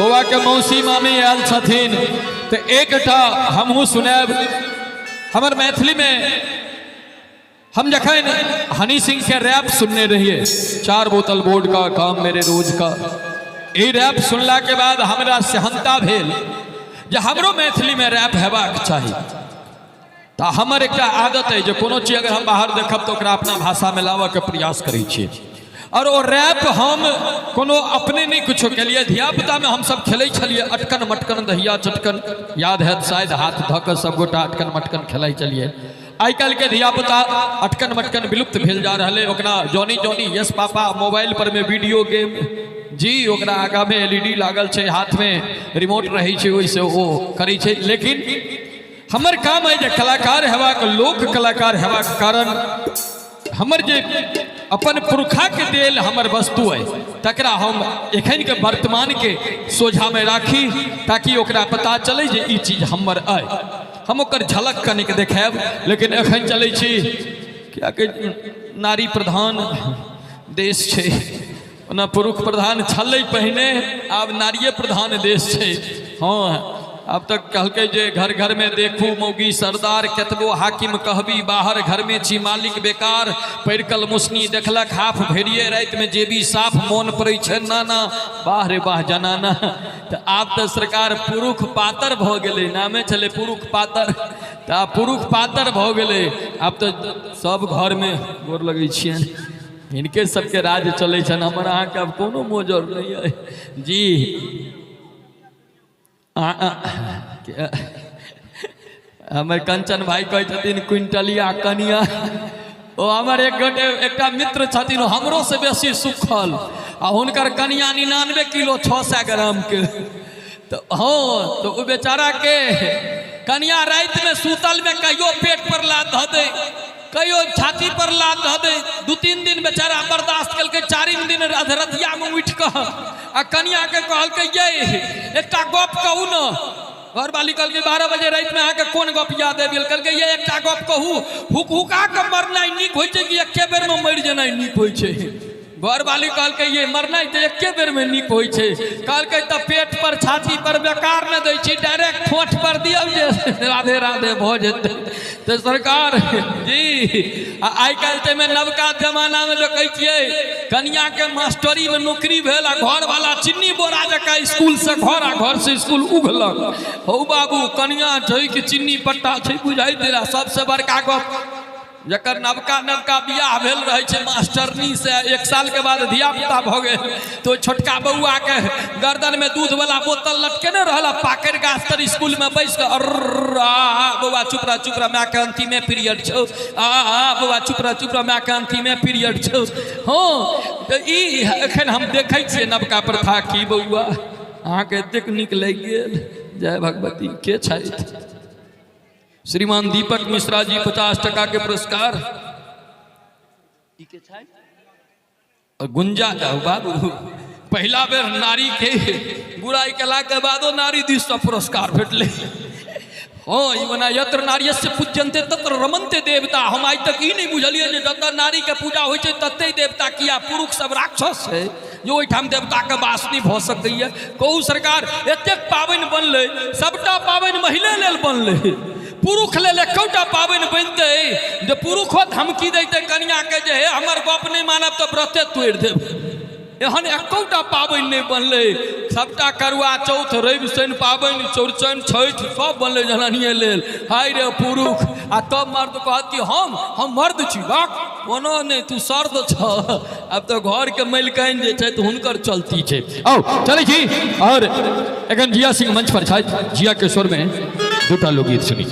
बौआ के मौसी मामी आयल छथिन तऽ एकटा हमहूँ सुनायब। हमर मैथिली में हम जखन हनी सिंह के रैप सुनने रहिए, 4 बोतल बोर्ड का काम मेरे रोज का, ई रैप सुनला के बाद हमरा सेहनता भेल जे हमरो मैथिली में रैप हेबाक चाही। तऽ हमर एकटा आदत अइ जे कोनो चीज अगर हम बाहर देखब तऽ ओकरा अपना भाषामे लाबऽके प्रयास करै छी। और ओ रैप हम कोनो अपने नहि किछो केलियै, धियापुतामे हमसब खेलै छलियै अटकन मटकन दहिया चटकन, याद हैत शायद, हाथ धऽ कऽ सबगोटा अटकन मटकन खेलाइ छलियै। आइ काल्हिके धियापुता अटकन मटकन विलुप्त भेल जा रहल अइ। ओकरा Johnny Johnny yes papa, mobile पर मे वीडियो गेम जी, ओकरा आगाँमे एल ई डी लागल छै, हाथमे रिमोट रहै छै, ओहिसँ ओ करै छै। लेकिन हमर काम है जे कलाकार हेबाक, लोक कलाकार हेबाक कारण हमर जे अपन पुरखाके देल हमर वस्तु अइ तकरा हम एखनके वर्तमानके सोझामे राखी ताकि ओकरा पता चलै जे ई चीज हमर अइ। हम ओकर झलक कनिक देखायब, लेकिन एखन चलै छी कियाकि नारी प्रधान देश छै। ओना पुरुष प्रधान छलै पहिने, आब नारिये प्रधान देश छै। हँ, आब तऽ कहलकै जे घर घरमे देखू मौगी सरदार, केतबो हाकिम कहबी बाहर, घरमे छी मालिक बेकार। पैरकल मुसनी देखलक हाफ भेड़िए रातिमे जेबी साफ, मोन पड़ै छै नाना, वाह रे वाह जनाना। तऽ आब तऽ सरकार पुरुष पातर भऽ गेलै, नामे छलै पुरुष पातर, तऽ आब पुरुष पातर भऽ गेलै। आब तऽ सब घरमे गोर लगै छियनि, हिनके सबके राज चलै छनि, हमर अहाँके आब कोनो मोजर नहि अइ जी। हमर कंचन भाई कहै छथिन क्विंटलिया कनिया। ओ हमर एक गोटे एकटा मित्र छथिन, हमरो से बेसी सुखल, आ हुनकर कनिया 99 किलो 600 ग्रामके। तऽ हँ, तऽ ओ बेचाराके कनिया रातिमे सुतलमे कहियो पेट पर लात धऽ दै, कहियो छाती पर लात धऽ दै। 2-3 दिन बेचारा बर्दाश्त केलकै, 4 दिन अधरतियामे उठि कऽ आ कनियाके कहलकै, ये एकटा गप कहू ने। घरवाली कहलकै, 12 बजे रातिमे अहाँके कोन गप याद आबि गेल? कहलकै, ये एकटा गप कहू, हुक हुका कऽ मरनाइ नीक होइ छै कि एके बेरमे मरि जेनाइ नीक होइ छै? घरवाली कहलकै, ये मरनाइ तऽ एके बेरमे नीक होइ छै। कहलकै, तऽ पेट पर छाती पर बेकार नहि दै छी, डायरेक्ट ठोठ पर दियौ जे राधे राधे भऽ जेतै। तऽ सरकार जी, आ आइ काल्हि ताहिमे नवका जमानामे देखै छियै कनियाके मास्टरीमे नौकरी भेल आ घरवाला चिन्नी बोरा जकाँ स्कूलसँ घर आ घरसँ स्कूल उघलक। हौ बाबू, कनिया छै कि चिन्नी पट्टा छै बुझाइ देला। सबसँ बड़का गप, जकर नवका नवका बियाह भेल रहै छै मास्टरनी से, 1 साल के बाद धिया पुता भऽ गेल तऽ ओहि छोटका बौआके गर्दनमे दूधवला बोतल लटकेने रहल आ पाकरि गाछ तर स्कूलमे बैस कऽ अर्र आ बौआ चुप रह चुप रह, मायके अंतिमे पीरियड छौ, आ आ बौआ चुप रह चुप रह, मायके अंतिमे पीरियड छौ। हँ, तऽ ई एखन हम देखै छियै नवका प्रथा। की बौआ, अहाँके एतेक नीक लागि गेल? जय भगवती। के छथि? श्रीमान दीपक मिश्रा जी 50 टका के पुरस्कार। गुंजा जाओ बाबू, पहिला बेर नारी के बुराई केला के बादो नारी दिस से पुरस्कार भेटले। हाँ, ई मना यत्र नार्यस्य पूज्यन्ते तत्र रमन्ते देवता। हम आइ तक ई नहीं बुझलियै जे जतऽ नारी के पूजा होइ छै तते देवता किया, पुरुष सब राक्षस छै जे ओहिठाम देवताके वास नहि भऽ सकैए। कहू सरकार, एतेक पाबनि बनलै, सबटा पाबनि महिले लेल बनलै, पुरुष लेल एकोटा पाबनि बनतै जे पुरुषो धमकी दैतै कनियाके जे हे हमर गप नहि मानब तऽ व्रते तोड़ि देब? एहन एकोटा पाबनि नहि बनलै। सबटा करुआ चौथ, रवि शनि पाबनि, चौड़चन, छठि सब बनलै जनानिए लेल। हाय रे पुरुष! आ तब मर्द कहत कि हम मर्द छी। बाक, कोनो नहि, तू सर्द छह। आब तऽ घरके मलिकाइन जे छथि हुनकर चलती छै। आउ चलै छी। और एखन जिया सिंह मंच पर छथि, जिया के स्वर में दूटा लोकगीत सुनी।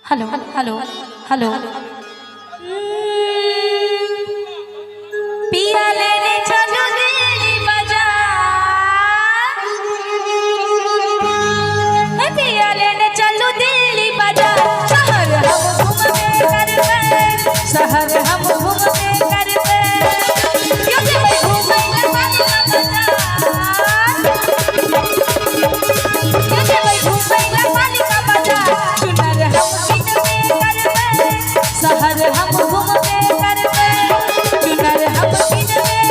Hello hello hello. पिया लेने चलू दिल्ली बाजार, हे पिया लेने चलू दिल्ली बाजार, शहर हम घूमबे करबै, शहर हम घूमबे करबै, क्यों जेबै घूमै लए पालिका बाजार, क्यों जेबै घूमै लए पालिका बाजार, चुनर हम किनबे करबै, शहर हम घूमबे करबै, चुनर हम किनबे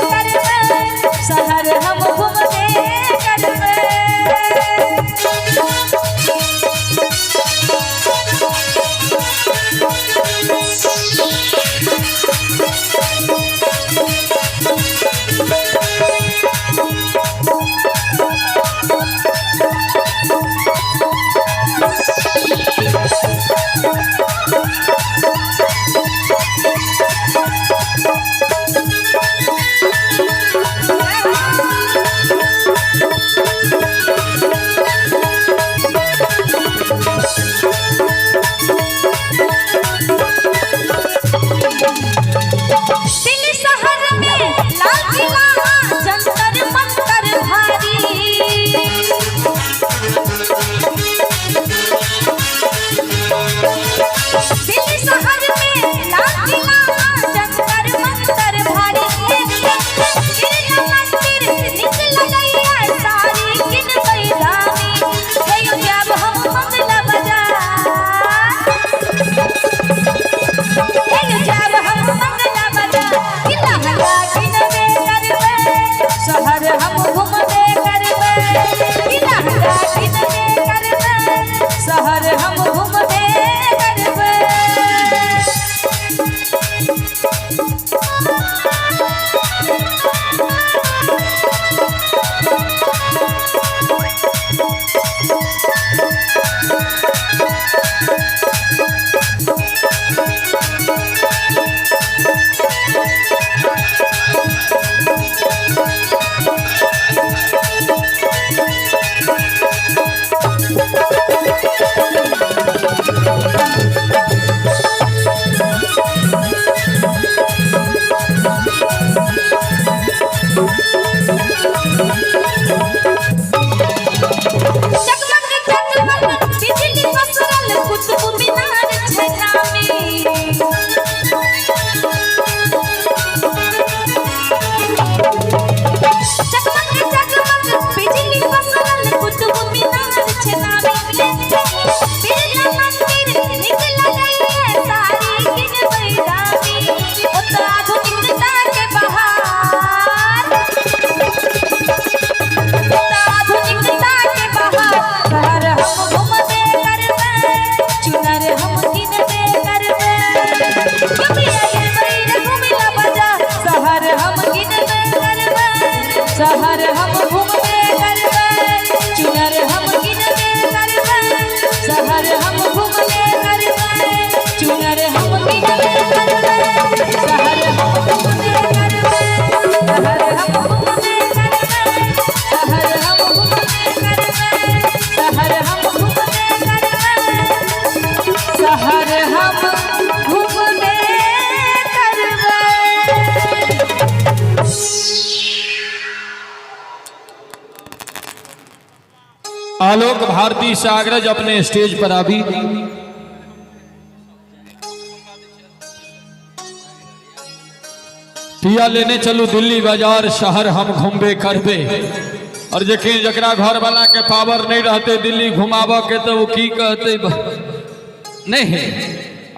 हम गिनबे करबै, शहर हम घूमबे करबै, चुनर हम गिनबे करबै, शहर हम घूमबे करबै, चुनर हम गिनबे करबै, शहर हम घूमबे करबै, शहर हम घूमबे करबै, शहर हम घूमबे करबै, शहर हम घूमबे करबै, शहर हम घूमबे करबै। आलोक भारती सागरज अपने स्टेज पर आबी। पिया लेने चलू दिल्ली बाजार, शहर हम घूमबे करबे। और जे जकरा घर वाला के पावर नहीं रहते दिल्ली घुमाबऽ के, तो वो की कहते नहीं है।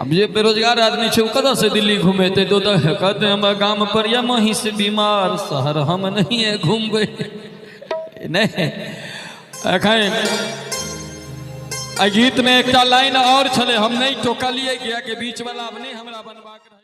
अब जे बेरोजगार आदमी छै, ओ कतऽ से दिल्ली घुमेते? तो कहते हमरा गाम पर या महीस बीमार, शहर हम नहीं है घूमबे। नहीं, एखन एहि गीत में एकटा लाइन और छलै, हम नहीं टोकलियै, कियाकि बीच वाला अब नहीं हमरा बनबाक रहै।